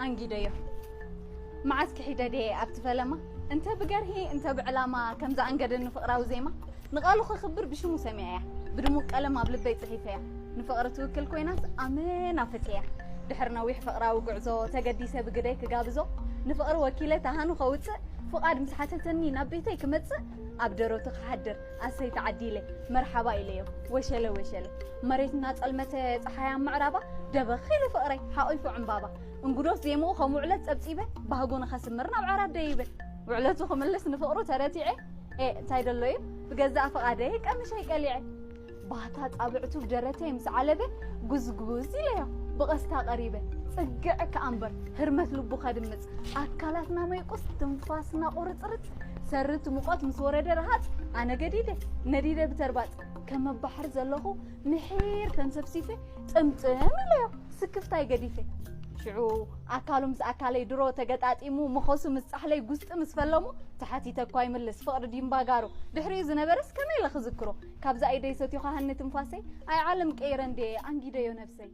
ኣንጊደዮ። መዓስ ክሒደ ድየ ኣብቲ ፈለማ? እንተ ብገርሂ እንተ ብዕላማ ከም ዘኣንገደኒ ፍቕራዊ ዜማ፣ ንቓሉ ክኽብር ብሽሙ ሰሚዐያ። ብድሙቕ ቀለም ኣብ ልበይ ጽሒፈያ። ንፍቕሪ ትውክል ኮይናስ ኣመና ፈትየያ። ድሕሪ ነዊሕ ፍቕራዊ ጉዕዞ ተገዲሰ ብግደይ ክጋብዞ፣ ንፍቕሪ ወኪለ ተሃኑ ከውጽእ፣ ፍቓድ ምስ ሓተተኒ ናብ ቤተይ ክመጽእ፣ ኣብ ደረቱ ክሓድር ኣሰይ ተዓዲለ መርሓባ ኢለዮ። ወሸለ ወሸለ መሬት እናጸልመተ ጸሓይ ኣብ ምዕራባ፣ ደበኽ ኢሉ ፍቕረይ ሓቑፉ ዕምባባ። እንጉዶስ ዜምኡ ከም ውዕለት ጸብጺበ፣ ባህጉ ንኸስምር ናብ ዓራት ደይበ። ውዕለቱ ክምልስ ንፍቕሩ ተረቲዐ፣ ኤ እንታይ ደሎ እዩ ብገዛእ ፍቓደይ ቀምሸይ ቀሊዐ። ባህታ ጻብዕቱ ብደረተይ ምስ ዓለበ፣ ጉዝጉዝ ኢለዮ ብቐስታ ቀሪበ። ጽግዕ ከኣ እምበር ህርመት ልቡ ከድምጽ፣ ኣካላትና መይቁስ ትንፋስና ቁርጽርጽ። ሰርቲ ሙቐት ምስ ወረደ ረሃጽ፣ ኣነ ገዲደ ነዲደ ብተርባጽ፣ ከም ኣብ ባሕሪ ዘለኹ ምሒር ተንሰፍሲፈ፣ ጥምጥም ኢለዮ ስክፍታይ ገዲፈ። ሽዑ ኣካሉ ምስ ኣካለይ ድሮ ተገጣጢሙ፣ መኸሱ ምስ ጻሕለይ ጉስጢ ምስ ፈለሙ፣ ተሓቲተ እኳ ይምልስ ፍቕሪ ዲምባጋሩ። ድሕሪኡ ዝነበረስ ከመይ ኢለ ክዝክሮ? ካብዛ ኢደይ ሰትዩ ካሃኒ ትንፋሰይ፣ ኣይ ዓለም ቀይረ እንድየ ኣንጊደዮ ነብሰይ።